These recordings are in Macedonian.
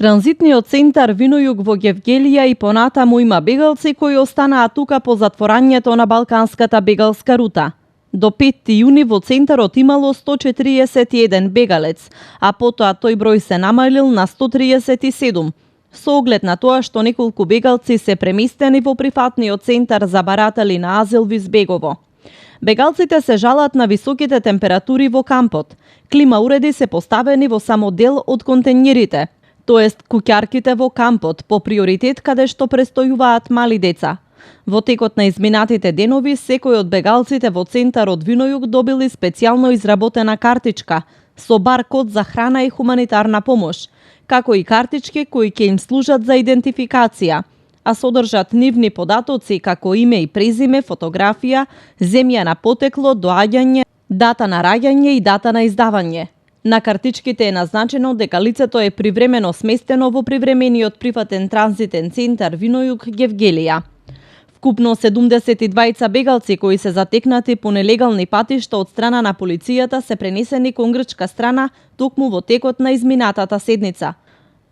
Транзитниот центар Винојуг во Гевгелија и понатаму има бегалци кои останаа тука по затворањето на Балканската бегалска рута. До 5 јуни во центарот имало 141 бегалец, а потоа тој број се намалил на 137, со оглед на тоа што неколку бегалци се преместени во прифатниот центар за баратели на азил во Избегово. Бегалците се жалат на високите температури во кампот. Клима уреди се поставени во само дел од контењерите, тоест куќарките во кампот, по приоритет каде што престојуваат мали деца. Во текот на изминатите денови, секој од бегалците во центарот Винојуг добили специјално изработена картичка со бар-код за храна и хуманитарна помош, како и картички кои ќе им служат за идентификација, а содржат нивни податоци како име и презиме, фотографија, земја на потекло, доаѓање, дата на раѓање и дата на издавање. На картичките е назначено дека лицето е привремено сместено во привремениот прифатен транзитен центар Винојуг Гевгелија. Вкупно 72 бегалци кои се затекнати по нелегални патишта од страна на полицијата се пренесени кон грчка страна токму во текот на изминатата седница.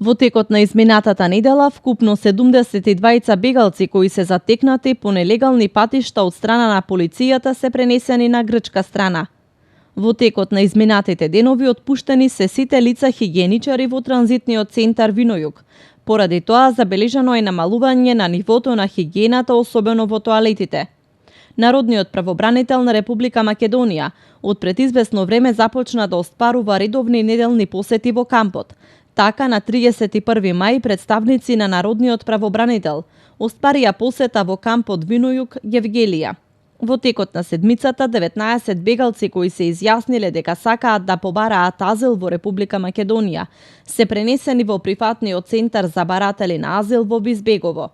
Во текот на изминатата недела, вкупно 72 бегалци кои се затекнати по нелегални патишта од страна на полицијата се пренесени на грчка страна. Во текот на изминатите денови отпуштени се сите лица хигиеничари во транзитниот центар Винојуг. Поради тоа забележано е намалување на нивото на хигиената, особено во тоалетите. Народниот правобранител на Република Македонија од пред известно време започна да оспарува редовни неделни посети во кампот. Така, на 31 мај представници на Народниот правобранител оспарија посета во кампот Винојуг Гевгелија. Во текот на седмицата, 19 бегалци кои се изјасниле дека сакаат да побараат азил во Република Македонија се пренесени во прифатниот центар за баратели на азил во Избегово.